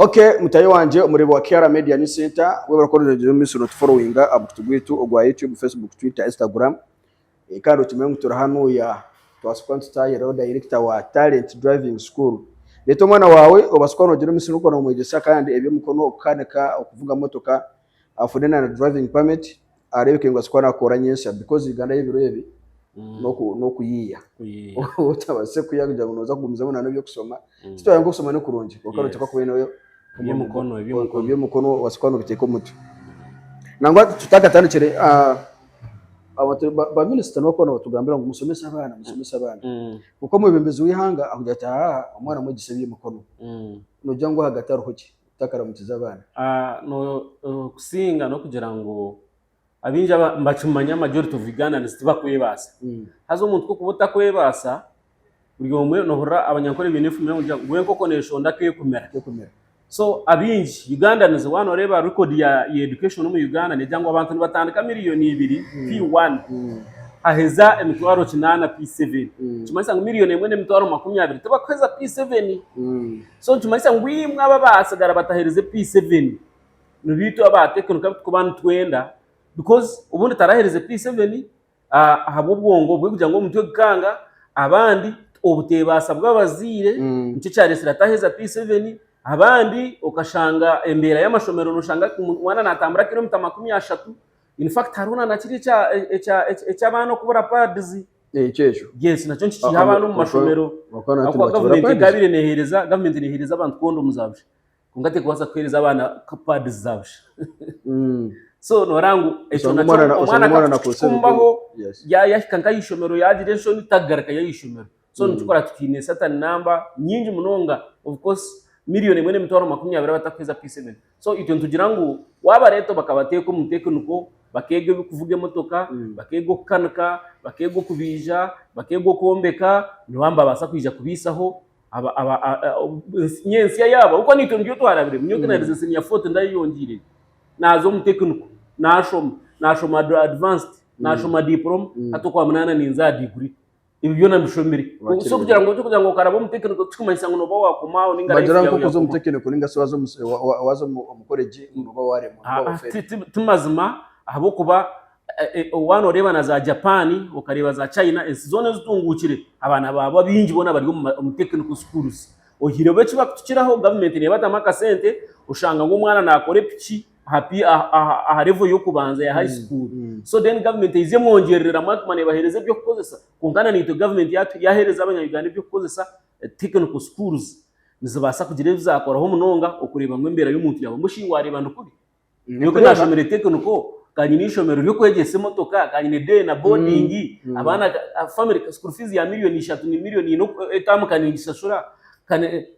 Okay, mutayi wangye omureebi wa Kiara Media News Center, webare kuba ogyire omu maisho notuforowinga aha mukutu gwaitu ogwa YouTube, Facebook, Twitter, Instagram. Eh, kandi okimanye ngu turi hanuya twabaasa kuba nitutahiriraho director wa Talent Driving School. Reeta omwana waawe obaase kuba nogira omu maisho orikuba nomwegyesa kandi eby'emikono, okukanika, okuvuga motoka, afune na driving permit areebeke ngu abaase kuba naakora nyentsya because Uganda y'ebiro ebi n'okuyiiya. Otabaase kuyiiya kugira ngu nooza kugumizamu na n'eby'okushoma. Titwagira ngu okushoma ni kurungi kwonka nooteekwa kuba oine eby'emikono obaase kuba noobiteeka omu mutwe. Nangwa tutakatandikire abantu ba minisita nibo barikuba nibatugambira ngu mushomese abaana mushomese abaana. Kwonka omwebembezi w'eihanga akugira ati aaha omwana mwegyese eby'emikono. Noogira ngu ahagati hariho ki? Otakaramukize abaana. Okusinga n'okugira ngu abaingi nibakimanya majority of Ugandans tibakwebaasa. Haza omuntu ku orikuba otakwebaasa, buri omwe noohurira abanyankore baine enfumu erikugira ngu enkoko neeshonda akeekumira. So abaingi Ugandans waaba nooreeba record ya education omu Uganda neegira ngu abantu nibatandika miriyoni ibiri P1 haheza emitwaro kinaana P7. Nikimanyisa ngu miriyoni emwe n'emitwaro 20 tibakuheza P7. So nikimanyisa ngu imwe abo abaatsigara bataherize P7 nibiitwe aba tekinika abu turikuba nitwenda because obundi taraherize P7 ahabw'obwongo bwe kugira ngu omutwe gukanga, abandi obuteebaasa bw'abazaire nikyo kyareetsire ataheza P7, abandi okashanga embeera y'amashomero noshanga omwana naatambura kilomita 30, in fact hariho na kiri eky'abaana okubura pads. Ekyo ekyo. Yes nakyo nikikiiha abaana omu mashomero ahabw'okuba gavumenti ekaabaire neeheereza gavumenti neeheereza abantu kondomu za busha kwonka terikubaasa kuheereza abaana pads za busha. So nooreeba ngu ekyo Osanga nakyo omwana omwana osanga omwana nakozesa akakukikumbaho Yes. yahika nk'aha ishomero yaagira enshoni tagarukayo aha ishomero. So nitukora twine certain number nyingi munonga of course miriyoni emwe n'emitwaro 20 abatakuheeza P7. So itwe nitugira ngu waabareeta bakabateeka omu tekiniko, bakeega ebirikuvuga emotoka, bakeega okukanika, bakeega okubaija, bakeega okwombeka, nibaba nibabaasa kwija kubaisaho nyentsya yaabo ahabw'okuba naitwe nibyo twarabiremu. Nyowe ku naaherize siniya fo tindayeyongyeire, naaza omu tekiniko, naashoma, naashoma adivansidi, naashoma diporoma, hati okwamunaana ninza aha diguri. Ebi byona mbishomire. Wakire. So kugira ngu kugira ngu okaraba omu tekiniko tikikumanyisa ngu nooba waakoma aho ninga Bagira life ngu yaawe okuza omu yaakoma. tekiniko ninga shi waza omu wa- wa- waza omu omu college ngu nooba waaremwa, nooba Ah, ah, wafeera. ti- ti- ti mazima ahabw'okuba eh, eh, waaba nooreeba na za Japan okareeba za China ensi zoona ezitunguukire abaana baabo abaingi boona bari omu ma- omu technical schools. Oihireho eki bakutukiraho gavumenti neebatamu akasente oshanga ngu omwana naakora epiki aha P aha aha level y'okubanza ya high school. So then government eija emwongyerereramu aguma neebaheereza eby'okukozesa kwonka na naitwe government yatu yaheereza abanya-Uganda eby'okukozesa technical schools nizibaasa kugira ebi zaakoraho munonga okureeba ngu embeera y'omuntu yaaba mbwenu shi waareeba ni kubi? Nyowe ku naashomire technical ka nyine eishomero ry'okwegyesa emotoka, ka nyine day na boarding, abaana family school fees ya miriyoni ishatu ni miriyoni ina etaamu ka ningishashura.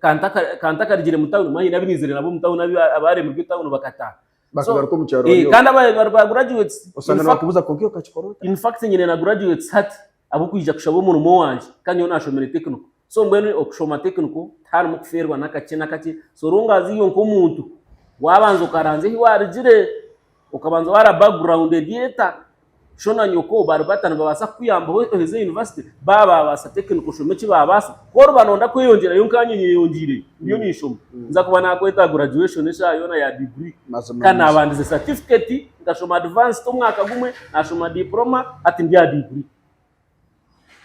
Ka ntakarugire mu tawuni manya haine abu naizire nabo omu tawuni abaremirwe etawuni bakataaha. Bakagaruka omu kyaro Eh, kandi aba ba graduates Osanga in fact- nibakubuuza kwonka iwe okakikora ota? in fact nyine na graduates hati ab'okwija kushaba omurimo wangye kandi nyowe nashomire technical. So mbwenu okushoma technical tiharimu kufeerwa n'akakye n'akakye so long as iwe nk'omuntu waabanza okaranzya ahi waarugire okabanza waara background eri eta, Sho na nyoko bari bata nibabaasa kukuyambaho oheze yunivasite? Baaba baabaasa tekinika oshome eki baabaasa. Ku oriba nooyenda kweyongyerayo nkaanye nyeyongyeireyo, ndiyo ninshoma, ninza kuba naakweta graduation eshaaha yoona ya diguri. Mazima Kandi mazima. naabandize certificate, nkashoma advanced omwaka gumwe, naashoma diploma, hati ndi aha diguri.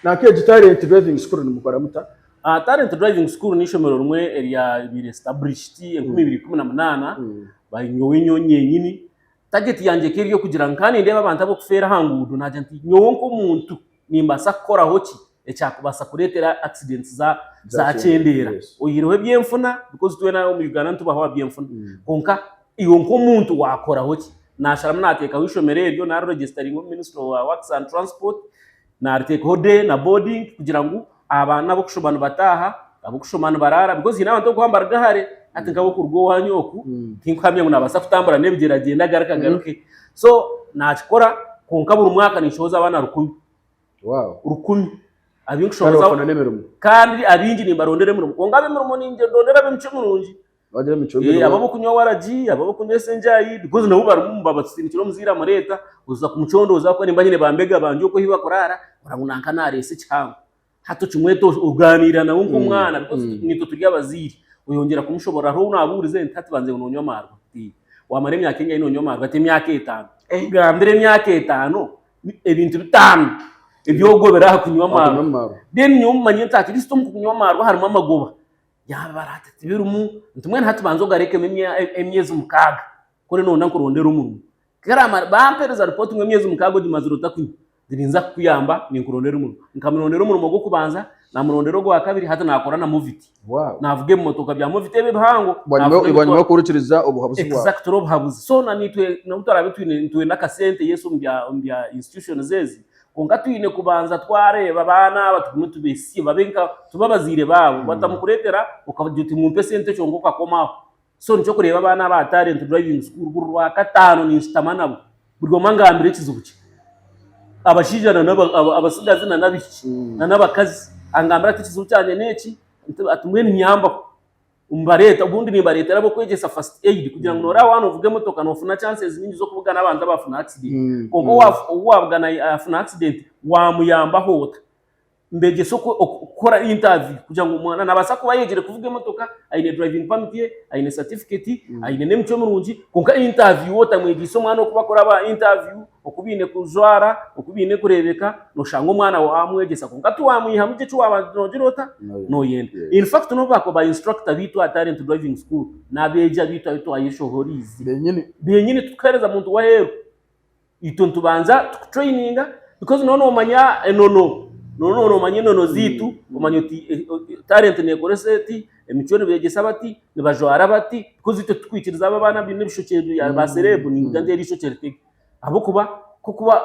Nanka egi Talent Driving School nimukora muta? Ah, Talent Driving School n'eishomero rimwe eryabaire established 2018 by nyowe nyowe nyenyini. Target yangye ekaba eri ey'okugira ngu nkaba nindeeba abantu ab'okufeera aha nguudo naagira nti nyowe nk'omuntu nimbaasa kukoraho ki ekyakubaasa kureetera accidents za zakyendeera. Yes. Oyihireho eby'enfuna because twena omu Uganda nitubaho aha by'enfuna kwonka iwe nk'omuntu waakoraho ki? Naasharamu naateekaho eishomero eryo naariregyesitaringa omu Ministry of Works and Transport naariteekaho day na boarding kugira ngu abaana ab'okushoma nibataaha, ab'okushoma nibaraara because haine abantu abarikuba nibaruga hare hati nk'abarikuruga owaanyu oku tinkuhamya ngu naabaasa kutambura n'ebigyere agyende agaruke agaruke. So naakikora kwonka buri mwaka ninshohoza abaana rukumi, Wow. rukumi abu Kandi nkushohoza bafuna n'emirimo. kandi abaingi nimbarondera emirimo kwonka ab'emirimo nindondera ab'emicwe mirungi. Bagira emicwe Eh, mibi. abo abokunywa waragi, abo abokunywa enjayi because nabo barimu nibabatsindikira omuzaire amureeta, oza kumucondooza ahabw'okuba nimba nyine bambega bangye okwo ahu bakuraara, oraba ngu nanka naareesa ekihango. Hati okimweta ogaaniira nawe nk'omwana because naitwe turi abazaire. Oyongyera kumushoborora hariho ou naabuurize nti hati banza iwe noonywa amaarwa? Ati waamara emyaka engahi noonywa amaarwa? Ati emyaka etaano. Gambira emyaka etaano ebintu bitaano ebi ogobire aha kunywa amaarwa. Then nyowe manye nti at least omu kunywa amaarwa harimu amagoba. Yaabara ati tibirimu, nti mbwenu hati banza ogarekemu emyezi mukaaga kuri noyenda nkurondere omurimo. Ku bampereza ripooti ngu emyezi mukaaga ogimazire otakunywa, ninza kukuyamba ninkurondera omurimo. Nkamurondera omurimo gw'okubanza, namurondera ogwakabiri, hati nakora na Movit. Navuga ebimotoka bya Movit ebi ebihango. Bwanyima y'okuhurikiriza obuhabuzi bwawe. Exactly obuhabuzi. So na naitwe nobu turaabe twine nitwenda akasente yes omu bya institutions ezi, kwonka twine kubanza twareeba abaana aba tugume tubeesiime babe nka tube abazaire baabo. Batamukureetera okagira oti mumpe esente kyonka okakoma aho. So nikyo kureeba abaana aba Talent Driving School buri Rwakataano ninshutama nabo, buri omwe angambira ekizibu kye. Abashaija na abatsigazi na n'abaishiki na n'abakazi, angambira ati ekizibu kyangye n'eki, ati mbwenu nyambaho. Mbareeta, obundi nimbareetera ab'okwegyesa first aid kugira ngu nooreeba waaba noovuga emotoka noofuna chances nyingi z'okubugana abantu abaafuna accident. Kwonka ou waabugana yaafuna accident waamuyambaho ota? Mbegyesa okukora interview kugira ngu omwana nabaasa kuba ayegire kuvuga emotoka, aine driving permit ye, aine certificate, aine n'emicwe mirungi kwonka interview otamwegyeise omwana oku bakora ba interview, oku baine kujwara, oku baine kureebeka, noshanga omwana wamwegyesa kwonka tiwamwihamu gye eki waaba noogira ota? Nooyenda. In fact n'obu baakuba ba instructor baitu aha Talent Driving School n'abeegi abaitu abu twayeshohoriize benyini titukuheereza muntu w'aheeru. Itwe nitubanza tukutureyininga because nooba noomanya enono, nooba noomanya enono zaitu, omanya oti talent neekoresa eti, emicwe nibeegyesa bati, nibajwara bati, because itwe titukwikiriza abo abaana abaine ebishokye bya baserebu ningira ngu erishokye ritege ahabw'okuba kokuba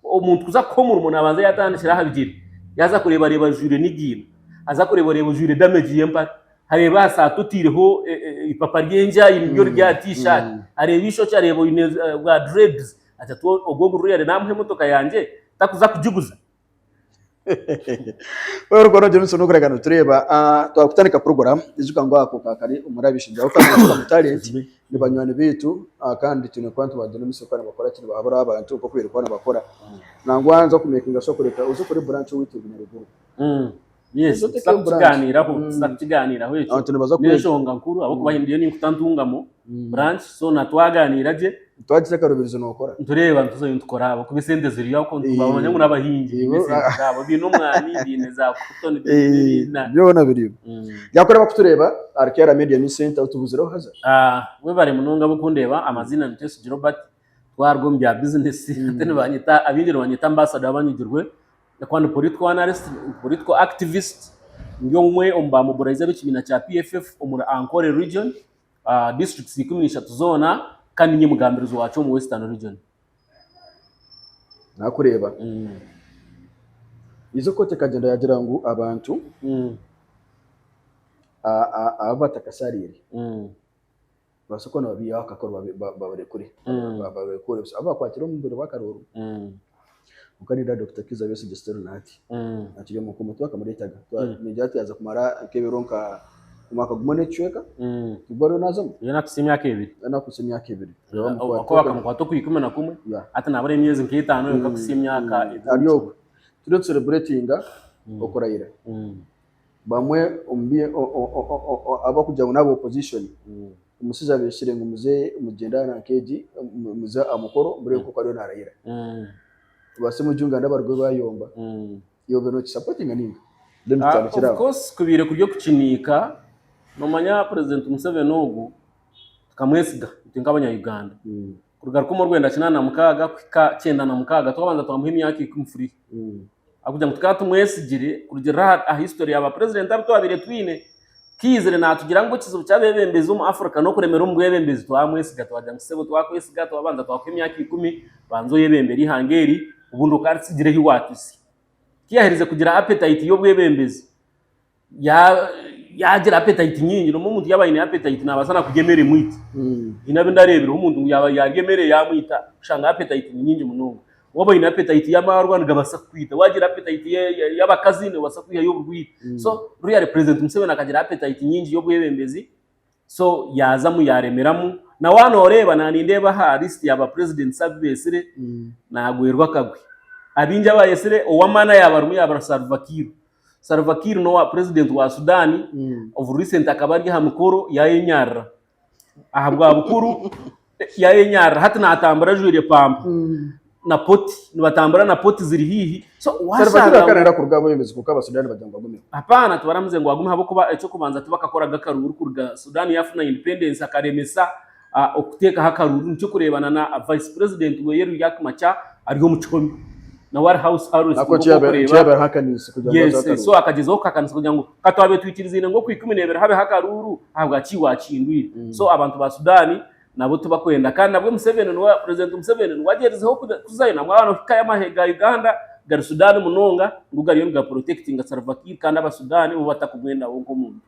omuntu kuza kukuha omurimo naabanza yaatandikira aha bigyere, yaaza kureeba areeba ojwaire nigiina, aza kureeba areeba ojwaire damage y'empare. Areeba aha saati otaireho eipapa ry'enjayi niryo riri aha tiishaati, areeba eishokye areeba oine bwa dreads ati ati ogwo ogu really naamuha emotoka yangye takuza kugiguza? Wewe orikuba noogira okureka nitureeba twakutandika program ijuka ngu ako ka kari omuri abishija ahabw'okuba talent ni banywani baitu kandi twine kuba nitubagira omu maisho kuba nibakora ki nibahabura abantu nk'oku baine kuba nibakora. Nangwa nza kumekinga sure kureka oze okore branch owaitu Nyaruguru. Yes, Oze tuza otekeyo branch. kukigaaniiraho, tuza kukigaaniiraho ekyo. Abantu nibaza kwega. N'enshonga nkuru ahabw'okuba ndiyo ninkuta ntungamo branch so na twagaaniira gye Twagiza akarubirizo nookora. nitureeba nituzayo nitukora ahabw'okuba esente ziriyo aho Eh. bamanya ngu n'abahingi Eh, baine esente zaabo baine omwani baine za cotton baine Eh, byona biriyo. Yakureba kutureeba ahari KR Media News Center otubuzireho haza. Ah, webare munonga abarikundeba amaziina ni Twesigye Robert twaruga omu bya bizinesi hati nibanyeta abaingi nibanyeta ambassador w'abanyigirwe Ndakuba ndi political analyst, political activist, ndi omwe omu ba mobilizer b'ekibiina kya PFF omuri Ankole region, districts 13 zoona kandi ninye mugambirizi wakyo omu Western region. Nakureeba. Izo kooti ekagyenda yagira ngu abantu abu batakasariire Nibabaasa kuba nibabiihaho akakoro babarekure babarekure busa abu bakwatire omu bwire bw'akarooro. Kwonka nindeeba Dokita Kizza Besigye still na hati akiri omu kooma tibakamureetaga. Ningira ati yaaza kumara nk'ebiro nka omwaka gumwe n'ekicweka nibwo ariyo naazamu. Reero nakuhitsya emyaka ebiri. Nakuhitsya emyaka ebiri. Ahakuba bakamukwata okwa 11 hati nabura emyezi nk'etaano yonka kuhitsya emyaka ebiri. Ari okwo. Turiyo tusereburetinga okurayira. Bamwe omu bi abarikugira ngu n'aba opposition, omushaija abeetsire ngu muze mugyende aha nanka egi, muze aha mukoro mureebe nk'oku ariyo naarahira. Ba Ssemujju Nganda barugayo bayomba, iwe obe nokisapotinga nainga? Then tutandikire Of aho. course kubaire kuri okukiniika, noomanya President Museveni ogu tukamwesiga itwe nk'abanya-Uganda. Kuruga rukumi orwenda kinaana na mukaaga kuhika kyenda na mukaaga twabanza twamuha emyaka ikumi free. Ahabw'okugira ngu tukaba tumwesigire kurugiirira aha history ya bapurezidenti abu twabaire twine, kiizire naatugira ngu ekizibu ky'abeebembezi omu Africa n'okuremera omu bwebembezi twamwesiga twagira ngu sebo twakwesiga twabanza twakuha emyaka ikumi banza oyebembere eihanga eri obundi okaritsigira ahi waatutsya. Ku yaaherize kugira appetite y'obwebembezi, yaagira appetite nyingi, noomanya omuntu yaaba aine appetite naabaasa na kurya emere emwite. Haine abu ndareebireho omuntu ngu yaaba yaarya emere yaamwita kushanga appetite ni nyingi munonga. Waaba oine appetite y'amaarwa nigabaasa kukwita, waagira appetite y'abakazi noobaasa kwihayo oburwaire. So really President Museveni akagira appetite nyingi y'obwebembezi so yaazamu yaaremeramu. Na waaba nooreeba naaba nindeeba aha list ya ba presidents abu beetsire, naagwerwa akagwe. Abaingi abayetsire ow'amaani ayaaba arimu yaaba Salva Kiir. Salva Kiir n'owa president wa Sudan of recent akaba ari aha mikoro yayenyarira ahabwa bukuru yayenyarira hati natambura ajwaire pampa na poti nibatambura na poti ziri haihi so Salva Kiir washanga akaba nayenda kuruga aha bwebembezi kwonka Abasudani bagira ngu agumeho. Hapana tibaramuze ngu agume ahabw'okuba eky'okubanza tibakakoraga akaruuru kuruga Sudan yafuna independence akaremesa okuteekaho akaruuru nikyo kureebana na vice president weye Riek Machar ari omu kihome nawe ari house arrest Nako nk'oku orikureeba. kiyabahakaniise kugira ngu Yes, hazeho so akaruuru. akagyezaho kuhakanisa kugira ngu ka twabaire twikirizaine ngu okwikumi n'ebiri habeho akaruuru ahabwaki wakihindwire. So abantu ba Sudan nabo tibakwenda kandi nabwe Museveni niwe president Museveni niwe agyerizeho kuzayo nabwe nohikayo amahe ga Uganda gari Sudan munonga ngu gariyo niga protectinga Salva Kiir kandi aba Sudan bo batakumwendaho nk'omuntu.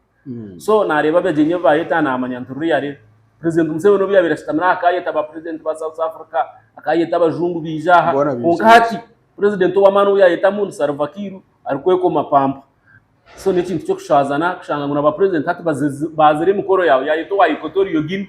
So nareeba abagyenyi obu bayeta namanya nti really president Museveni obu yabaire ashutamire aha akayeta ba president ba South Africa, akayeta abajungu baija aha Boona baija kwonka hati president ow'amaani ou yayetamu ni Salva Kiir arikwekoma pampa. So n'ekintu ky'okushazana kushanga ngu na ba president hati baazire emikoro yaabo yayeta owa Equatorial Guinea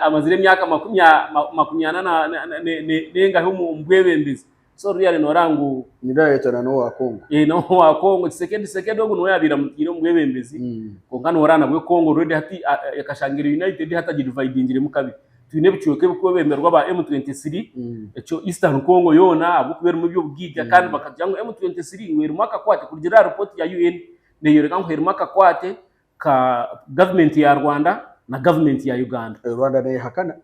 amazire emyaka 40 n'engahi omu bwebembezi. So really noreeba ngu. Ninga yayeta na n'owa Congo. N'owa Congo Tshisekedi Tshisekedi ogu niwe yabaire amutaire omu bwebembezi kwonka noreeba nabwe Congo already hati ekashanga eri united hati agidividingiremu kabiri. Twine ebicweka ebirikwebemberwa aba M23 ekyo Eastern Congo yoona ahabw'okuba erimu eby'obugaiga kandi bakagira ngu M23 ngu erimu akakwate kurugiirira aha ripooti ya UN neeyoreka ngu erimu akakwate ka gavumenti ya Rwanda na gavumenti ya Uganda. Rwanda neehakana.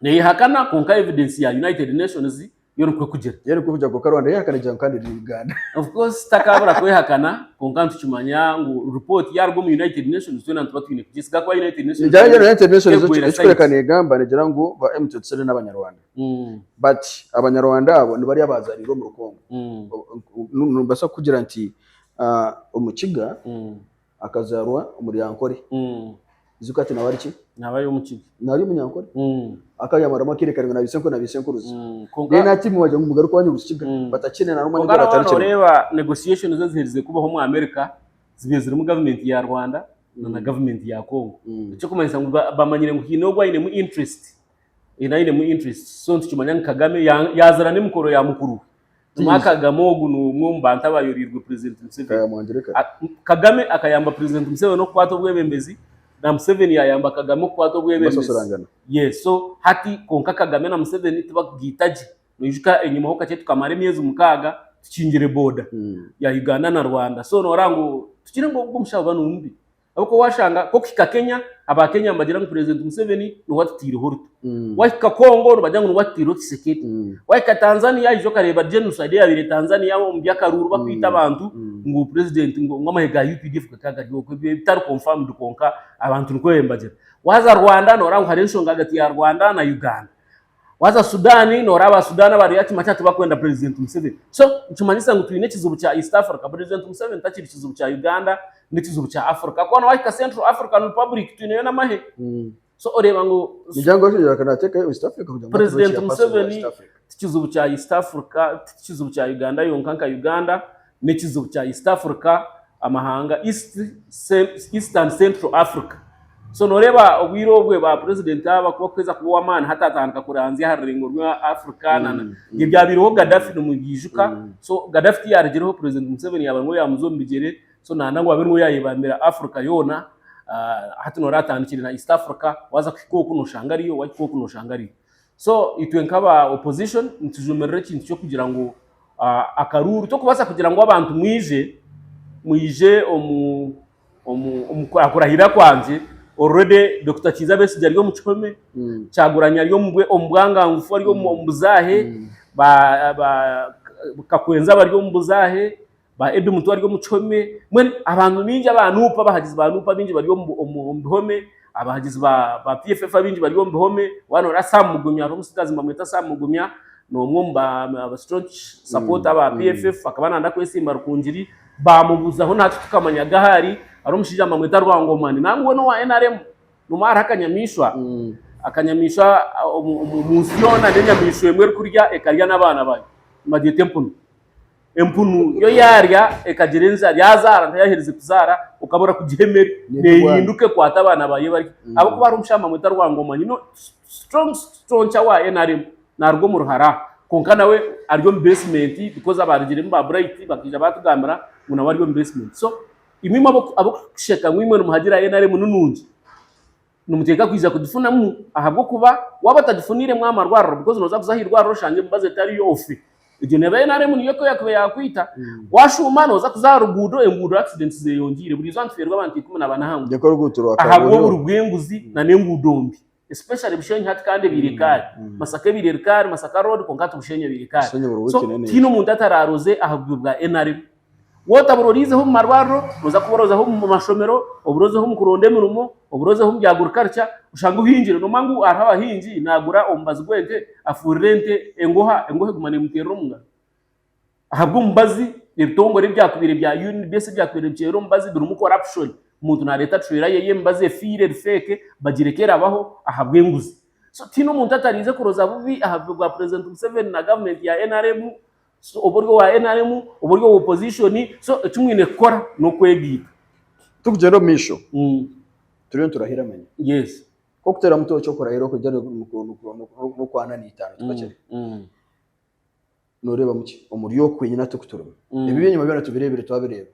Neehakana kwonka evidence ya United Nations yo nikwo erikugira. Yo nikwo erikugira kwonka Rwanda eyehakana egira ngu kandi eri Uganda. Of course takaabura kwehakana kwonka nitukimanya ngu report yaaruga omu United Nations twena nituba twine kugyesiga ahakuba United Nations Nigira ngu United Nations tegwera ekikworeka side. negamba negira ngu ba M23 n'abanyarwanda but abanyarwanda abo nibari abazarirwe omuri Congo. Nimbaasa kukugira nti omukiga Akazarwa omuri Ankore. Ijuka ati nawe ari ki? Nawe ari omukiga. Nawe ari Omunyankore. Akayamaramu akaire karaingwa na baisenkuru na baisenkuruza. Then hati imwe wagira ngu mugaruke owanyu Rukiga. Batakiine na n'omwanya ogu Kwonka waaba baratandikire. nooreeba negotiations eziherize kubaho omu America zibaire zirimu gavumenti ya Rwanda na gavumenti ya Congo. Ekirikumanyisa ngu bamanyire ngu haine ogu ainemu interest, haine ainemu interest. So nitukimanya ngu Kagame yaazira n'emikoro ya mukuru we. Omwa Kagame ogu n'omwe omu bantu abayoreirwe Purezidenti Museveni. Kagame akayamba Purezidenti Museveni okukwata obwebembezi na Museveni yayamba Kagame okukwata obwebembezi. Yes, so hati kwonka Kagame na Museveni tibakugaita gye. Noijuka enyimaho kakye tukamara emyezi mukaaga tukingire boda ya Uganda na Rwanda. So noreeba ngu tukire ngu ogu omushaho ba nimubi. Ahabw'okuba waashanga nk'okuhika Kenya, aba Kenya nibagira ngu Purezidenti Museveni niwe atutaireho Ruto. Waahika Congo nibagira ngu niwe atutaireho Tshisekedi. Waahika Tanzania haija okareeba genocide eyaabaire Tanzania omu by'akaruuru bakwita abantu ngu Purezidenti ngu amahe ga UPDF gakaba gari okwo ebitari confirmed kwonka abantu nikwo baabaire nibagira. Waaza Rwanda nooreeba ngu hariho enshonga ahagati ya Rwanda na Uganda. Waaza Sudan nooreeba aba Sudan abariyo Akimacha tibakwenda Purezidenti Museveni. So nikimanyisa ngu twine ekizibu kya East Africa. Purezidenti Museveni takiri kizibu kya Uganda, n'ekizibu kya Africa. Ahakuba waahika Central African Republic twineyo n'amahe. So oreeba ngu Ningira ngu Oshogye nateekayo East Africa kugira ngu Purezidenti abe chairperson wa Museveni East Africa. ti kizibu kya East Africa, ti kizibu kya Uganda yonka nka Uganda, n'ekizibu kya East Africa, amahanga East, East and Central Africa. So noreeba obwire obwe ba president aba kuba kuheza kuba ow'amaani hati atandika kuranzya aha rurengo rwa Africa na na ebyabaireho Gaddafi nimubyijuka so Gaddafi tiyarugireho president Museveni yaaba niwe yaamuza omu bigyere so nanda ngu abe niwe yaayebambera Africa yoona hati noreeba atandikire na East Africa waaza kuhika oku noshanga ariyo waahika oku noshanga ariyo. So itwe nk'aba opposition nitujumirira ekintu ky'okugira ngu akaruuru tokubaasa kugira ngu abantu mwije mwije omu omu kurahira kwangye already Dokita Kiiza Besigye ari omu kihome, Kyagulanyi ari omu bwangangufu ari omu buzaahe, ba Kakwenza bari omu buzaahe, ba Eddie Mutwe ari omu kihome, mbwenu abantu baingi aba Nup abahagizi ba Nup abaingi bari omu bihome, abahagizi ba PFF abaingi bari omu bihome, waaba noreeba Sam Mugumya hariho omutsigazi nibamweta Sam Mugumya n'omwe omu ba staunch supporter ba PFF akaba nayenda kwesimba Rukungiri baamubuzaho naitwe tukamanya ge ahu ari, hariho omushaija nibamweta Rwangomani nangwa we n'owa NRM Noomanya hariho akanyamaishwa, akanyamaishwa omu nsi yoona n'enyamaishwa emwe erikurya ekarya n'abaana baayo nibagyeta empunu. Empunu yo yaarya ekagira enjara, yaazaara nka yaaherize kuzaara okabura kugiha emere neehinduka ekwata abaana baayo ebarye. Ahabw'okuba hariho omushaija nibamweta Rwangoma nyine strong stauncher wa NRM naaruga omu Ruhara kwonka nawe ari omu basement because abaarugiremu ba Bright bakaija baatugambira ngu nawe ari omu basement. So imwe imwe ab'okusheka ngu imwe nimuhagira NRM ni nungi, nimuteekwa kwija kugifunamu ahabw'okuba waaba otagifuniremu aha marwariro because nooza kuza aha irwariro oshange emibazi etariyo ofe. Egyo neeba NRM niyo erikuba yaakwita. Waashuuma nooza kuza aha ruguudo, enguudo accidents zeyongyeire. Buri izooba nitufeerwa abantu 14 aha nguudo Reka oruguuto rwa ahabw'oburi bw'enguzi n'enguudo mbi. Especially Bushenyi hati kandi ebaire ekaari. Masaka ebaire eri kaari, Masaka road kwonka hati Bushenyi ebaire ekaari. Bushenyi buri So week nene. tihaine omuntu atararoze aha bubi bwa NRM. Waaba otaburoreizeho omu marwariro, nooza kuba orozeho omu mashomero, oburozeho omu kuronda emirimo, oburozeho omu bya agriculture, oshange ohingire. Noomanya ngu hariho abahingi naagura omubazi gw'ente afuurire ente engoha, engoha eguma neemuteerera omu ngaro. Ahabw'omubazi, ebitongore ebyakubaire bya UNBS ebyakubaire nibikyera omubazi birimu corruption. Omuntu naareeta trailer ye y'emibazi efiire eri fake bagireke erabaho ahabw'enguzi. So tihaine omuntu atariize kuroza bubi aha bubi bwa President Museveni na gavumenti ya NRM, so oba ori owa NRM, oba ori owa opposition, so eki mwine kukora n'okwegaita. Turikugyenda omu maisho, turiyo niturahira manya. Yes. Nk'okuteeramu tooci okurahira okugira n'okwana n'eitaano tikakiri. Nooreebamu ki omuri oku kwenyini hati oku turimu? Ebi eby'enyima byona tubireebire twabireeba.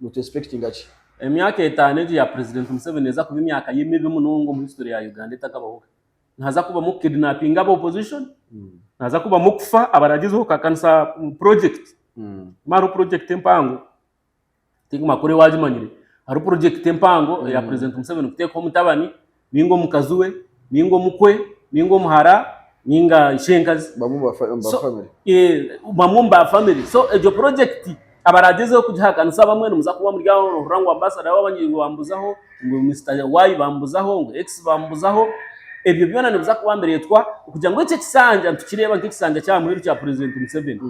Notu expectinga ki? Emyaka etaano egi eya President Museveni neeza kuba emyaka ye mibi munonga omu history ya Uganda etakabahoga. Nihaza kubamu okukidnapinga aba opposition, nihaza kubamu okufa abaragyezeho kuhakanisa project. Hariho project empango, tinkumakuru ewagimanyire, hariho project empango eya President Museveni kuteekaho omutabani ninga omukazi we ninga omukwe ninga omuhara ninga ishenkazi. Bamwe omu ba family. Bamwe omu ba family. So egyo project abaragyezeho kugihakanisa abamwe nimuza kuba muri aho nohurira ngu ambassador w'abanyairwe bambuzaho, ngu Mister Y bambuzaho, ngu X bambuzaho, ebyo byona nibiza kuba nibireetwa kugira ngu eki ekisanja nitukireeba nk'ekisanja ky'aha muheru kya President Museveni.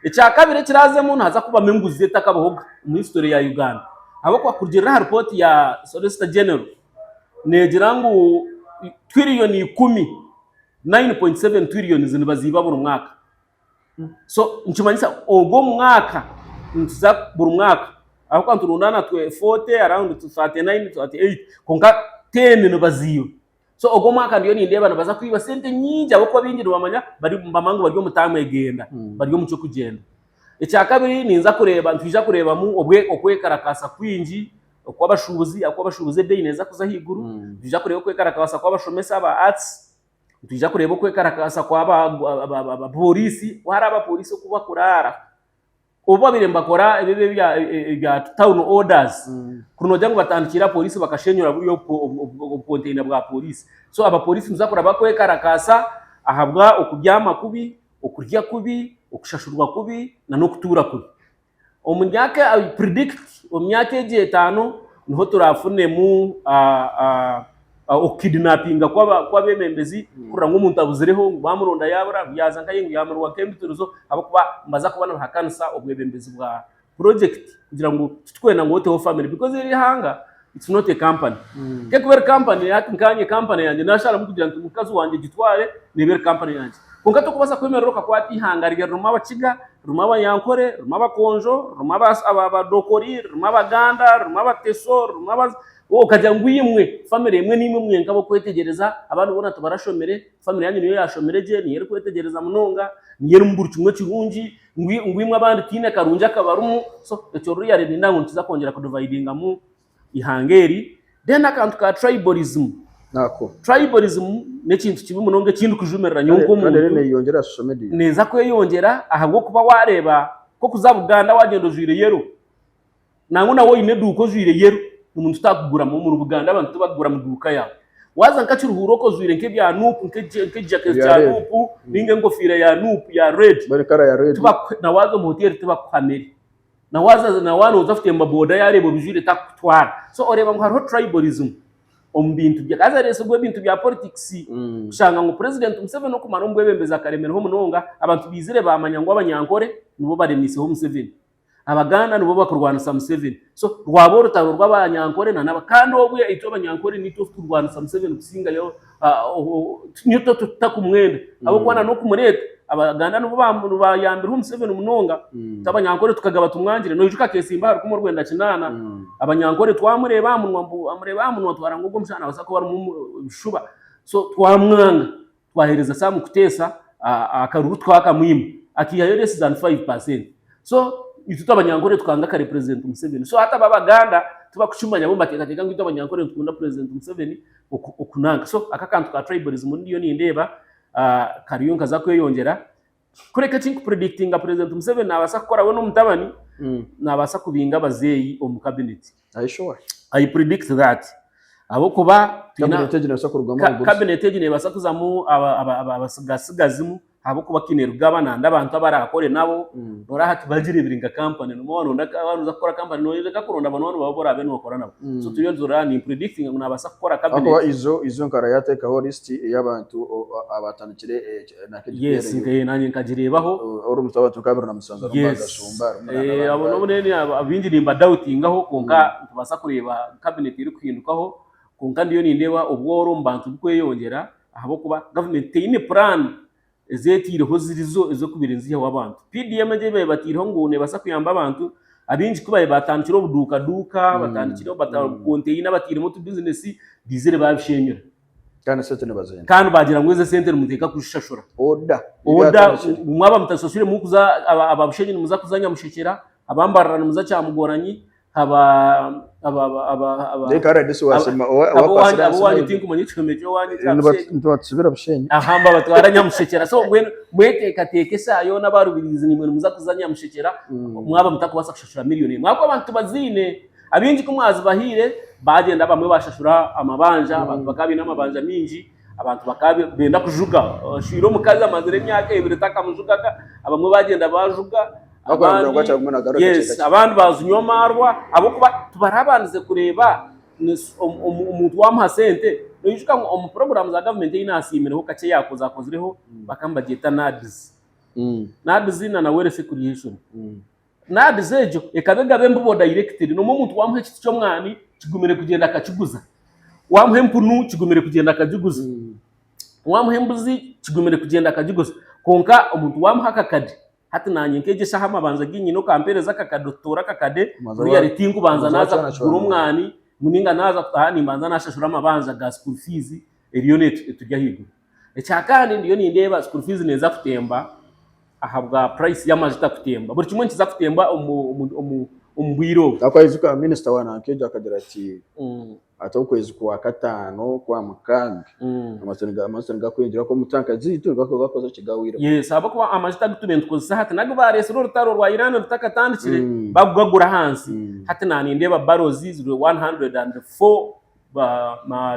Ekyakabiri ekiraazemu nihaza kubamu enguzi etakabahoga omu history ya Uganda ahabw'okuba kurugiirira aha ripooti ya Solicitor General neegira ngu twiriyoni ikumi, 9.7 trillions nibaziiba buri mwaka. So nikimanyisa ogwo omwaka nituza buri mwaka ahabw'okuba niturundaana 40 around 39, 38 kwonka 10 nibaziiba. So ogwo omwaka ndiyo nindeeba nibaza kwiba sente nyingi ahabw'okuba baingi nibamanya bari nibamanya ngu bari omu taamu egenda bari omu ky'okugyenda. Ekyakabiri ninza kureeba nitwija kureebamu obwe okwekarakaasa kwingi okw'abashuubuzi ahabw'okuba abashuubuzi ebeeyi neeza kuza ahaiguru, nitwija kureeba okwekarakaasa kw'abashomesa aba arts, Nitwija kureeba okwekarakaasa kw'abapooriisi, ku hariho abapooriisi oku bakuraara. Obu babaire nibakora ebi ebya town orders, kuri noogira ngu batandikiire aha pooriisi bakashenyura buriya obukonteyina bwa pooriisi. So abapooriisi nituza kureeba bakwekarakaasa ahabwa okubyama kubi, okurya kubi, okushashurwa kubi n'okutuura kubi. Omu myaka I predict omu myaka egi etaano niho turafunemu okukidinapinga kw'abeebembezi kurora ngu omuntu abuzireho ngu baamuronda yaabura ngu yaaza nkahi ngu yaamirwa nk'embiturizo ahabw'okuba nibaza kuba nibahakanisa obwebembezi bwa purojekiti kugira ngu titurikwenda ngu oteho famire because eri eihanga it's not a company. Ku erikuba eri company hati nkanye company yangye nasharamu kugira nti mukazi wangye gitware neeba eri company yangye. Kwonka tokubaasa kwemerera okakwata eihanga ririmu abakiga, ririmu abanyankore, ririmu abakonjo, ririmu abadokori, ririmu abaganda, ririmu abateso, ririmu aba okagira ngu imwe family emwe niimwe mwenka ab'okwetegyereza abandi boona tibarashomire, family yanyu niyo yashomire gye, niyo erikwetegyereza munonga, niyo erimu buri kimwe ekirungi, ngu imwe abandi tihaine karungi akabarimu, so ekyo really nindeeba ngu nikiza kwongyera kudivayidingamu eihanga eri. Then akantu ka tribalism, Nako. Tribalism n'ekintu kibi munonga eki ndikujumirira nyowe Kandi nk'omuntu. eriyo neyeyongyera aha social media. Neeza kweyongyera ahabw'okuba waareeba nk'okuza Buganda waagyenda ojwaire yellow, nangwa nawe oine eduuka ojwaire yellow, omuntu takuguramu omuri Buganda abantu tibakugura mu duuka yaawe. Waaza nka Kiruhura okwo ojwaire nk'ebya Nup, nk'ejaketi Ebya kya red. Nup ninga engofiira ya Nup ya red, Mbwenu kara ya red. tibakuha na waaza omu hoteeri tibakuha mere. Na waaza na waaba nooza kutemba boda yaareeba obijwire takukutwara. So oreeba ngu hariho tribalism omu bintu bya haza reero ebintu bya politics kushanga ngu President Museveni okumara omu bwebembezi akaremereho munonga, abantu baizire baamanya ngu Abanyankore nibo baremiiseho Museveni, Abaganda nibo bakurwanisa Museveni. So rwaba orutaro rw'Abanyankore na n'aba kandi obwe itwe Abanyankore niitwe otukurwanisa Museveni kusingayo nitwe tutakumwenda ahabw'okuba na n'okumureeta Abaganda nibo bayambireho Museveni munonga itwe Abanyankore tukagaba tumwangire. Noijuka akeesimba ahari kumwe orwenda kinaana, Abanyankore twamureeba aha munwa mbu amureeba aha munwa twaranga ogu omushaija naabaasa kuba arimu ebishuba so twamwanga twaheereza Sam Kuteesa akaruru twakamwima akaihayo less than 5%. So. Itwe itwe Abanyankore tukanga kare President Museveni. So hati abo Abaganda tibakukimanya bo nibateekateeka ngu itwe Abanyankore nitukunda President Museveni oku okunanka. So aka akantu ka tribalism ndiyo nindeeba kariyo nikaza kweyongyera. Kureka eki nkupredictinga President Museveni naabaasa kukora we n'omutabani, naabaasa kubinga abazeeyi omu cabinet. Are you sure? I predict that. Ahabw'okuba twine Cabinet egi neebaasa kurugamu Ka- abagurusi. Cabinet egi neebaasa kuzamu aba- aba- aba- abatsigatsigazimu ahabw'okuba Kainerugaba nanda abantu abaraakore nabo Mm. noreeba hati bagireebire nka kampani noba waronda ka- waza kukora kampani noyenda kuronda banywani baawe abu oraabe nookora nabo Mm. so turiyo nitureba nimpredictinga ngu naabaasa kukora Ahakuba cabinet izo izo nkara yateekaho list ey'abantu o- o- abatandikire eh, naka yes egipere nka- naanye nkagireebaho ori omutu abantu nka 27 harimu Yes. Gashumba harimu Eh, n'abandi abo ba- n'obunene abo- abingi nimbadoutingaho kwonka nitubaasa kureeba cabinet erikuhindukaho kwonka ndiyo nindeeba obworo omu bantu bukweyongyera ahabw'okuba gavumenti teine puraani ezi etaireho ziri zo ez'okubaire niziihaho abantu. PDM egyo ei baabaire bataireho ngu neebaasa kuyamba abantu, abaingi ku baabaire batandikire obuduukaduuka, batandikire konteyina batairemu otubizinesi, baizire baabishenyura. Kandi esente nibazenda. Kandi baagira ngu ezo esente nimuteekwa kuzishashura. Oda. Oda, mwaba mutazishashwire murikuza, aba Bushenyi nimuza kuza Nyamushekera, aba Mbarara nimuza Kyamugoranyi, aba aba aba aba Reka RDC wasema aba owanyu tinkumanya ekihome ky'owanyu ekya Bushenyi. Nitubatsibira Bushenyi. Aha mbabatwara Nyamushekera. So mbwenu mweteekateeke eshaaha yoona aba Rubirizi naimwe nimuza kuza Nyamushekera mwaba mutakubaasa kushashura miriyoni emwe. Ahabw'okuba abantu tibaziine. Abaingi ku mwazibahaire baagyenda abamwe baashashura amabanja, abantu bakaba baine amabanja maingi, abantu bakaba benda kujuga. Oshwire omukazi amazire emyaka ebiri takamujugaga, abamwe baagyenda baajuga. Abandi yes abandi bazinywa amaarwa ahabw'okuba tibarabandize kureeba omuntu wamuha sente noijuka ngu omu puroguraamu za gavumenti ei naasiimireho kakye yaakozeho bakaba nibagyeta NAADS. NAADS na wealth creation. NAADS egyo ekaba egaba embibo directly n'obu omuntu wamuha ekiti ky'omwani kigumire kugyenda akakiguza, wamuha empunu kigumire kugyenda akagiguza. Wamuha embuzi kigumire kugyenda akagiguza kwonka omuntu wamuha akakade hati nanye nkegyesa aha amabanja agu nyine okampereza akakade otutoore akakade really tinkubanza naaza kugura omwani ngu ninga naaza kutaha nimbanza nashashura amabanja ga school fees eriyo eturi ahaiguru. Ekyakandi ndiyo nindeeba school fees neeza kutemba ahabwa price y'amajuta kutemba buri kimwe nikiza kutemba omu bwire obu. Ahakuba minisita wa Nankegyo akagira ati Ati okwezi kwa kataano kwa mukaaga amajuta nigakweyongyera omu tanka zaitu nigakozire ki gahwiremu. Yes ahabw'okuba amajuta agu tubaire nitukozesa hati n'agu baareetsire orutaro rwa Iran rutakatandikire bakugagura ahansi. Hati naanindeeba barrows ziri 104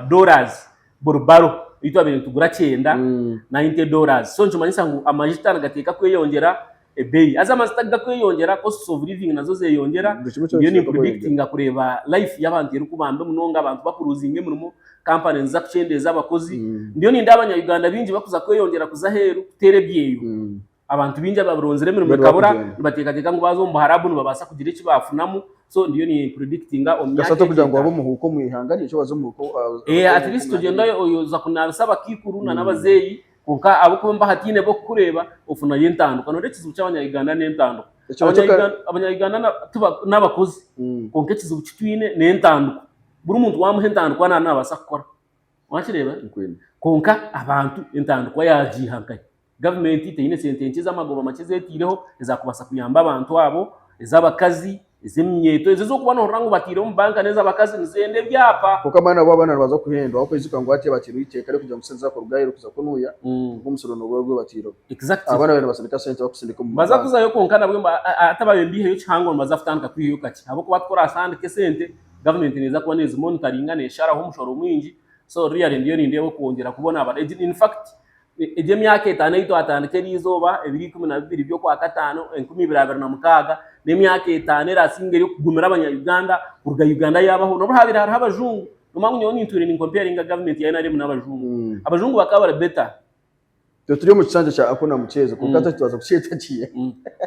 dollars buri barrow ei twabaire nitugura kyenda, 90 dollars. So nikimanyisa ngu amajuta nigateekwa kweyongyera ebeeyi. Haza amajuta ku gakweyongyera, costs of living nazo zeyongyera, Buri kimwe kyona ndiyo kiteekwa kweyongyera. nimpredictinga kureeba life y'abantu erikuba mbi munonga, abantu bakuruzinga emirimo, company niziza kukyendeeza abakozi. Ndiyo nindeeba abanya-Uganda baingi bakuza kweyongyera kuza aheeru kuteera ebyeyo. Abantu baingi abaronzire emirimo Bari ekabura, bakugenda. nibateekateeka ngu baaza omu Buharabu nibabaasa kugira eki baafunamu, so ndiyo nimpredictinga omu myaka Kasita egi kugira ngu waaba etaano. omuhuuku omu ihanga rye, ekyo waza omuhuuku Eh, at least ogyenda oza kunaabisa abakaikuru na n'abazeeyi Kwonka ahabw'okuba mba hataine b'okukureeba, ofunayo entandikwa. Noreeba ekizibu ky'abanya-Uganda n'entandikwa. Ekyo nakyo ka- Abanya-Uganda n'abakozi kwonka ekizibu ki twine n'entandikwa. Buri muntu waamuha entandikwa naaba naabaasa kukora. Wakireeba? Nkwine. Kwonka abantu entandikwa yaagiiha nkahi? Gavumenti teine sente nkye ez'amagoba makye ezi etaireho ezaakubaasa kuyamba abantu abo, ez'abakazi, ez'eminyeeto, ezo ez'okuba noohurira ngu bataire omu banka n'ez'abakazi nizenda ebyapa. Kwonka mbwenu nabo abaana nibaza kuhendwa ahabw'okuba ijuka ngu hati batairweho eiteeka ry'okugira ngu sente zaakuruga aheeru kuza kunuya, ogwo omusoro nogwo ogwo bataireho. Exactly. Abaana baabaire nibasindika sente bakusindika omu Nibaza banka. kuzayo kwonka nabwe hati baabaire nibaihayo kihango nibaza kutandika kwihayo kakye ahabw'okuba ku oraashandika esente, gavumenti neeza kuba neezimonitaringa neesharaho omushoro mwingi so really ndiyo nindeeba okwongyera kubonabona. In fact Egi emyaka etaano ei twatandika eri izooba, ebiro 12 by'Okwakataano, 2026, n'emyaka etaano eraasinga ey'okugumira abanya-Uganda kuruga Uganda yaabaho. N'obu haabaire hariho abajungu, nomanya ngu nyowe nintuura ninkomparinga gavumenti ya NRM n'abajungu. Abajungu bakaba bari better. Itwe turi omu kisanja kya Hakuna Mchezo kwonka hati twaza kukyeta ki?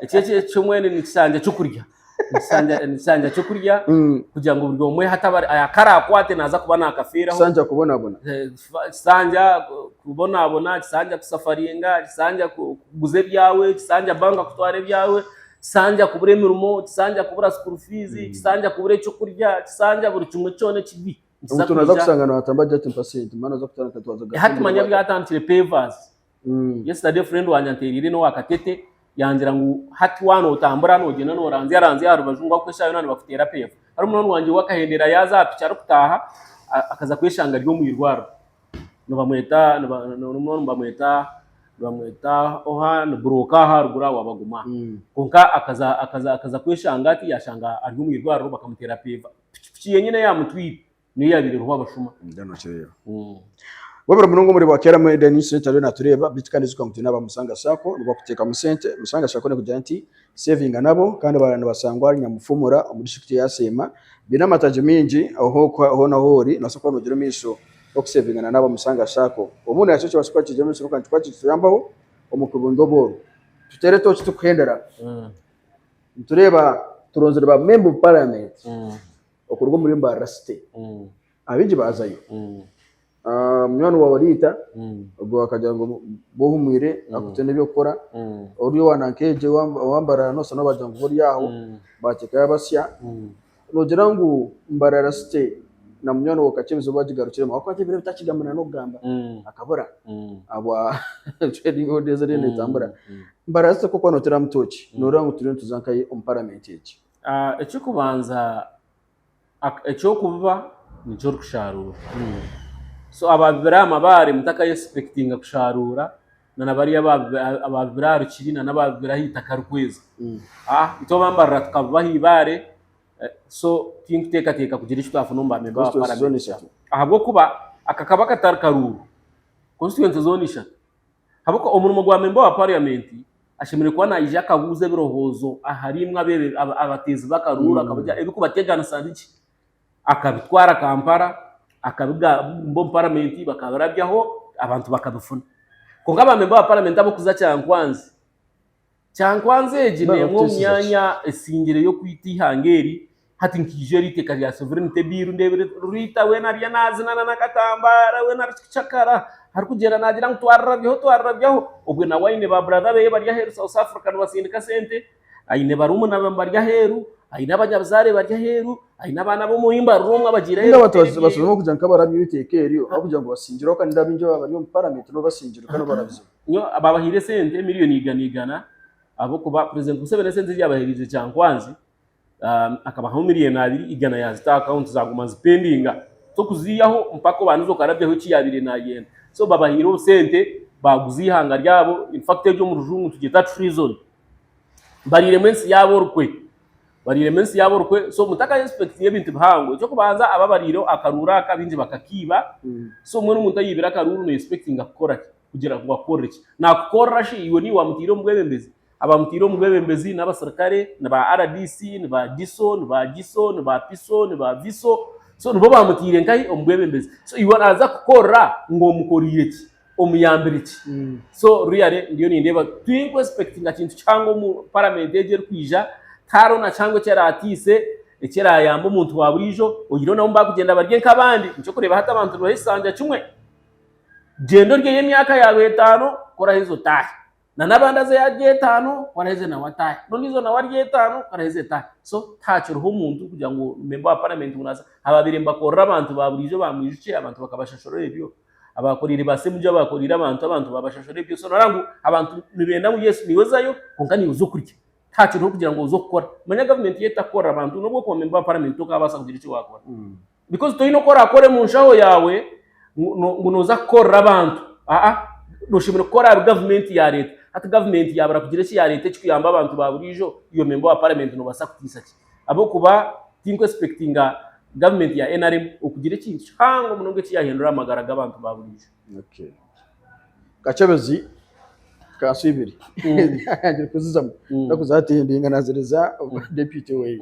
Eki eki mbwenu ni kisanja ky'okurya. Ni kisanja ky'okurya kugira ngu buri omwe hati akarakwate naaza kuba naakafeeraho. Kisanja kubonabona. Kisanja kubonabona, kisanja kusafaringa, kisanja kuguza ebyawe, kisanja banka kutwara ebyawe, kisanja kubura emirimo, kisanja kubura school fees, kisanja kubura ekyokurya, kisanja buri kimwe kyona ekibi. Omuntu naaza kushanga naatamba agira ati mpa sente, mbwenu naaza kutandika twaza Hati manya byatandikire pavers. Yesterday friend wangye anteereire n'owa Katete. Yangira ngu hati waaba nootambura noogyenda nooranzyaranzya aha rubaju ngu ahabw'okuba eshaaha yoona nibakuteera peeva. Hariho munywani wangye we akahendera yaaza aha piki arikutaaha akaza kweshanga ari omu irwariro. Nibamweta nibamweta nibamweta oha ni buroka aha aharuguru aha wabaguma. Kwonka akaza akaza akaza kweshanga ati yaashanga ari omu irwariro bakamuteera peeva. Pikipiki yenyine eyaamutwire niyo yaabaire eriho abashuma. Webare munonga omuri bwa Kera Media News Center ariyo natureeba beitu kandi ijuka ngu twine aba Musanga Sacco nibo bakuteekamu sente. Musanga Sacco nekugira nti sevinga nabo kandi baraba nibasangwa ahari Nyamufumura omu disiturikiti eya Seema. Baine amataagi maingi ahu hoona ahu ori nobaasa kuba nogyenda omu maisho n'okusevingana n'aba Musanga Sacco. Obundi nakyo kibaasa kuba kiri omu maisho kandi kikuba nikituyambaho omu kubinga obworo. Tuteere tooki tukuhendera, nitureeba turonzire ba member of parliament okuruga omuri Mbarara City. Abaingi baazayo. Munywani waawe Rita ogwo akagira ngu bohumwire akutaine eby'okukora, ori owa Nankegye owa Mbarara noshusha nobagira ngu ori aho bateekayo abasya. Nogira ngu Mbarara City na munywani waawe Kakyebizo bagigarukiremu ahabw'okuba hati ebiro ebi takigamba n'okugamba akabura ahabwa training orders eriyo netambura. Mbarara City ku orikuba noteeramu tooki noreeba ngu turiyo nituza nkahi omu paramenti egi? Eky'okubanza Eky'okubiba nikyo orikusharuura. So ababibire aha mabaare mutakayesupekitinga kusharuura na na bariya ababibire aha rukiri na n'ababibire aha itaka rikweza. Itwe abambarara tukabiba aha ibaare so tinkuteekateeka kugira eki twafuna omu ba memba ba paramenti ahabw'okuba aka kaba katari karuuru, constituency zoona ishatu. Ahabw'okuba omurimo gwa memba wa parliament ashemereire kuba naija akabuuza ebirowoozo ahari imwe abateezi b'akaruuru akabagira ebirikubateganisa biki akabitwara Kampala akabigamba omu paramenti bakabirabyaho abantu bakabifuna. Kwonka ba memba ba paramenti ab'okuza Kyankwanzi, Kyankwanzi egi n'emwe omu myanya esingireyo kwita eihanga eri, hati nkaija eri eiteeka rya sovereignty bill ndeebire Rita weena ariyo naazina n'akatambaara weena arikucakara arikugyenda naagira ngu twarurabyaho twarurabyaho, obwe nawe aine ba brother be bari aheeru South Africa nibasindika sente, aine barumuna be bari aheeru, aine abanyabuzaare bari aheeru, aine abaana b'omu mbarura omwe abagiire aheeru Abantu basubiremu kugira nk'abarabya eiteeka eryo ahabw'okugira ngu basingirweho kandi abaingi ababa bari omu paramenti nibo basingirwe kandi nibo barabizibwe. Nyowe babahaire esente miriyoni igana igana ahabw'okuba President Museveni esente ezi yabaheerize Kyankwanzi akabahamu miriyoni abiri igana yazita aha akawunti zaguma nizipendinga so kuziihaho mpaka obandize okarabyaho eki yabaire nayenda. So babahaire obusente baguza eihanga ryabo in fact egyo omu rujungu nitugyeta treason. Bariiremu ensi yaabo orukwe, bariiremu ensi yaabo orukwe so mutaka expectinga ebintu bihango. Eky'okubanza ababariireho akaruuru aka abaingi bakakiiba so mbwenu omuntu ayiibire akaruuru no expectinga kukora ki? Kugira ngu akukorere ki? Naakukorera shi? Iwe niiwe waamutaire omu bwebembezi? Abaamutaire omu bwebembezi n'abasirikare, ni ba rdc, ni ba DISO, ni ba GISO, ni ba PISO, ni ba VISO. So nibo baamutaire nkahi? Omu bwebembezi. So iwe naaza kukukorera ngu omukoreire ki? Omuyambire ki? So really ndiyo nindeeba tinku expectinga kintu kihango omu paramenti egi erikwija, tihariho na kihango eki eraatiise, eki eraayambe omuntu wa buriijo, oyihireho nabo baakugyenda barye nk'abandi. Nikyo orikureeba hati abantu nibaha ekisanja kimwe. Gyenda oryeyo emyaka yaawe etaano, ku oraheza otaahe. Na n'abandi azeyo arye etaano, ku araheze nawe ataahe. N'ondiijo nawe arye etaano, ku araheze etaahe. So tihakiriho omuntu kugira ngu memba wa paramenti ngu naaza, ababaire nibakorera abantu ba buriijo bamwijukye, abantu bakabashashura ebyo. Abaakoriire ba Ssemujju abaakoriire abantu, abantu baabashashura ebyo. So nooreeba ngu abantu nibenda ngu yes niiwe ozayo kwonka niiwe oza okurya. Tihakiriho kugira ngu oze okukora. Manya gavumenti yo etakukorera abantu n'obu orikuba memba wa paramenti tokaabaasa kugira eki waakora. Because toine oku orakore omu nshaho yaawe ngu nooza kukorera abantu. Aa, noshemereire kukora aha bi gavumenti yaareeta. Hati gavumenti yaabura kugira eki yaareeta ekikuyamba abantu ba buriijo, iwe memba wa paramenti noobaasa kutiisa ki? Ahabw'okuba tinku expectinga gavumenti ya NRM okugira ekintu kihango munonga eki yaahindura aha magara g'abantu ba buriijo. Okay. Kakyebezi kansi ibiri ngire kuzizamu takuzaatendinga naziriza deputy weye.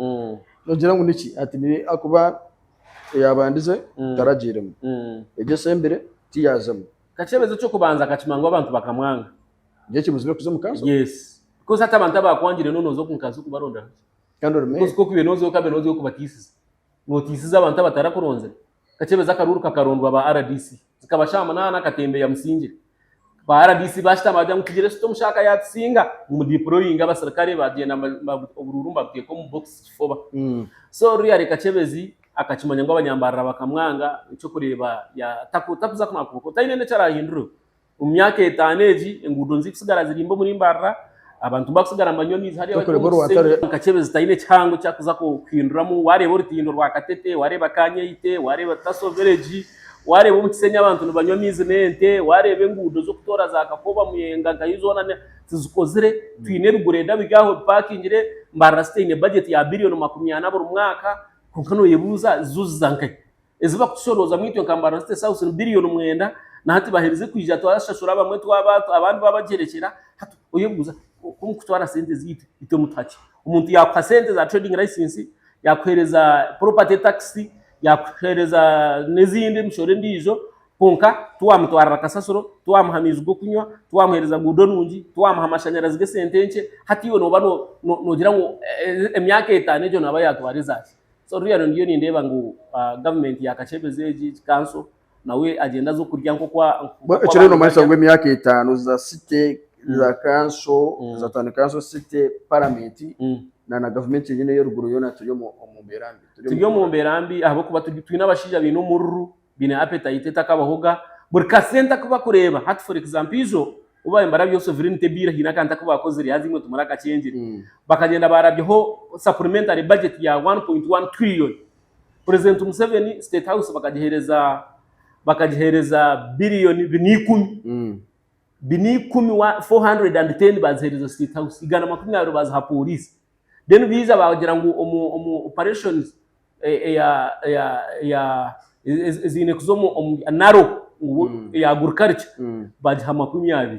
Nogira ngu niki ati ni akuba eyabandize taragiiremu egyo esembire tiyazamu. Kakyebezi eky'okubanza akakimanya ngu abantu bakamwanga. Nikyo kimuzibire kuza omu kanso? Yes. Because hati abantu abakwangire noona oza omu kanso kubarondaho ki? Kandi ori meeya. Because ku okubaire nooza okabaire nooza okubatiisiza. Nootiisiza abantu abatarakuronzire. Kakyebezi akaruuru kakarondwa ba RDC. Zikaba shaaha munaana akatembeya Musingye. Ba RDC baashutama baagira ngu tugire tuta omushaho yaatusinga ngu mudiployinge abasirikare baagyenda oburuuru nibabuteeka omu bokisi kifuba. So really Kakyebezi akakimanya ngu abanyambarara bakamwanga eky'okureeba takuza taine n'eki araahindureho. Omu myaka etaano egi enguudo nizikusigara ziri mbi omuri Mbarara. Abantu bakusigara nibanywa amaizi hariya bari Tokureba omu orwatare. Kisenyi. Nka Kyebezi taine kihango kyakuza kuhinduramu. Wareeba orutindo rwa Katete, wareeba Kanyeite, wareeba Taso Village, wareeba omu Kisenyi abantu nibanywa amaizi n'ente, wareeba enguudo z'okutoora za Kakoba, Muyenga nkayo zoona tizikozire. Twine ebigureda biri aho bipakingire, Mbarara City eine budget ya billion 40 buri mwaka, kwonka noyebuuza zo ziza nkahi? Ezi bakutushoroozamu itwe nka Mbarara City South ni billion mwenda, na hati baherize kwija twashashura abamwe twaba abandi babagyerekyera, hati oyebuuza ku mukutwara sente zaitu itwe mutuha ki? Omuntu yaakuha sente za trading license, yaakuheereza property tax, yaakuheereza n'ezindi emishoro endiijo, kwonka tiwamutwarira kasasiro, tiwamuha maizi g'okunywa, tiwamuheereza nguudo nungi, tiwamuha mashanyarazi g'esente nkye, hati iwe nooba noogira ngu emyaka etaano egyo naaba yaatwara ezaaki? So really ndiyo nindeeba ngu gavumenti ya Kakyebezi egi kanso nawe agyende aze okurya nk'oku Ekyo rero nomanyisa ngu emyaka etaano za city za kanso za town council city paramenti na na gavumenti yenyine ey'eruguru yoona turi omu mbeera mbi. Turi omu mbeera mbi ahabw'okuba twine abashaija baine omururu, baine appetite etakabahoga, buri kasente aku bakureeba hati for example ijo obu baabaire nibarabyaho sovereignty bill haine akantu aku baakozire haza imwe timurakakyengire, bakagyenda baarabyaho supplementary budget ya 1.1 trillion, President Museveni state house bakagiheereza bakagiheereza billion bina ikumi, bina ikumi 410 baaziheereza state house, 120 baaziha pooriisi. Then baija baagira ngu omu omu operations eya eya eya eziine kuza omu omu naro ngu eya agriculture bagiha 20.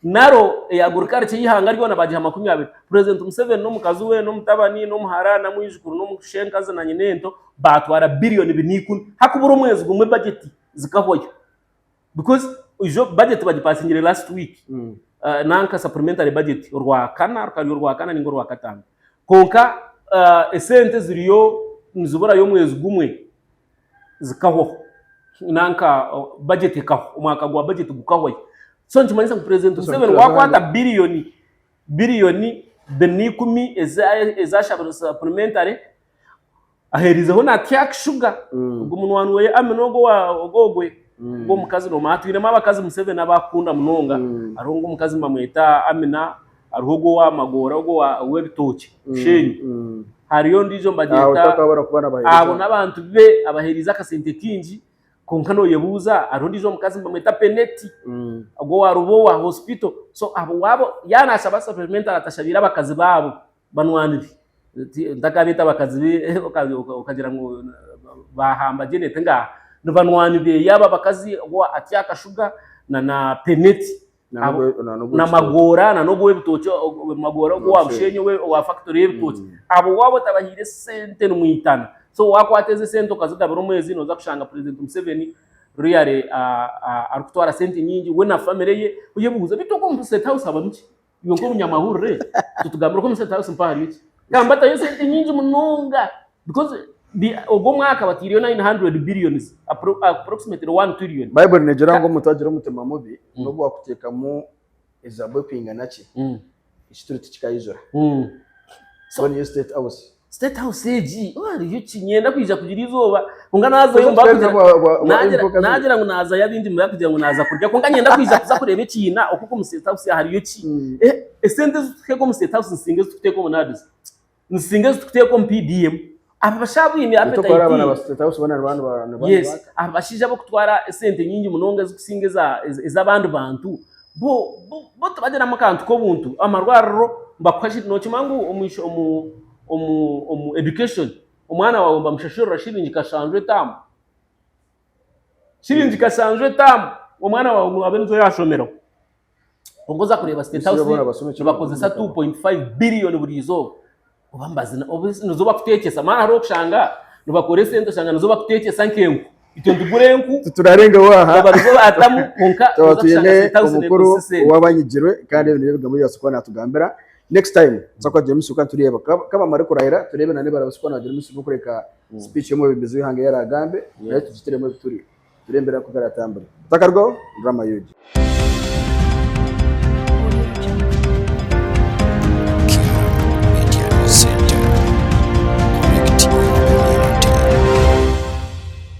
Naro eya agriculture ey'eihanga ryona bagiha 20. President Museveni n'omukazi we n'omutabani n'omuhara n'omwijukuru n'omushenkazi na nyinento baatwara billion bina ikumi. Hakubura omwezi gumwe budget zikahwayo. Because ijo budget bagipasingire last week nanka supplementary budget orwakana rukaba ruri orwakana ninga orwakataano kwonka esente ziriyo niziburayo omwezi gumwe zikahwaho nanka budget ekahwa omwaka gwa budget gukahwayo so nikimanyisa ngu president Museveni wakwata billion billion bina ikumi eza supplementary Aheerizeho na Tyak Sugar ogwo munywani weye Amina ogwo ogwo ogwe ogwo omukazi nomanya twinemu abakazi Museveni abu akukunda munonga hariho ngu omukazi nibamweta Amina hariho ogwo owa Magora ogwo ow'ebitookye Bushenyi hariyo ondiijo nibagyeta abo n'abantu be abaheerize akasente kaingi kwonka noyebuuza hariho ondiijo omukazi nibamweta Peneti ogwo owa Rubowa hospital so abo waaba yaaba nashaba supplementary atashabiire abakazi baabo Banywani be, ntakabeeta abakazi be okagira ngu baahamba Janet, ngaaha, ni banywani be yaaba abakazi owa Atia Kashuga na na Peneti na Magora na n'ogu ow'ebitookye Magora ogu owa Bushenyi owa fakitori y'ebitookye. Abo waaba otabahaire esente nimwitana. So waakwata ezo esente okazigabira omwezi nooza kushanga Purezidenti Museveni really arikutwara sente nyingi we na famire ye. Oyebuuze beitu okwo omu State House habamu ki? Iwe nk'omunyamahurire, tutugambire oku omu State House mpaho hariyo ki? Gamba batayo sente nyingi munonga because ogwo omwaka bataireyo 900 billions approximately 1 trillion. Baibuli neegira ngu omuntu agira omutima mubi n'obu waakuteekamu ezaabu ekwingana ki, ekituri tikikaijura. So niyo State House. State House egi hariyo ki? Niinyenda kwija kugira eizooba kwonka naazayo naagira ngu naazayo abaingi nibakugira ngu naaza kurya kwonka niinyenda kwija kuza kureeba ekiina oku omu State House hariyo ki? Esente ezi turikuteeka omu State House nizisinga ezi turikuteeka omu NAADS, nizisinga ezi turikuteeka omu PDM. Aba bashaija baine appetite. Yes, aba bashaija ab'okutwara esente nyingi munonga ezikusinga ez'abandi bantu Bo bo tibagiramu akantu k'obuntu. Amarwariro nibakuha shi nookimanya ngu omu ish omu omu omu education omwana waawe nibamushashurira shiringi kashanju etaamu? Shiringi kashanju etaamu omwana waawe ngu abe nizo yaashomeraho. Kwonka oza kureeba State House nibakozesa 2.5 billion buri izooba. Oba nibazina obu nizo bakuteekyesa maana hariho okushanga nibakora esente oshanga nizo bakuteekyesa nk'enku. Itwe nitugura enku Titurarengaho aha. baba nizo baatamu kwonka Twaba noza kushanga twine State House omukuru neekozesa esente. ow'abanyigirwe kandi ebi nibyo ebigambo ebi yabaasa kuba naatugambira. Next time tuza kuba James kandi tureeba kabamare kurahira tureebe na n'ebarabaasa kuba naagira omutsyo gw'okureka speech y'omwebembezi w'eihanga ei araagambe nayo tugitiremu ebituri tureebe embeera ku eraatambure. Otakarugaho, Drama UG.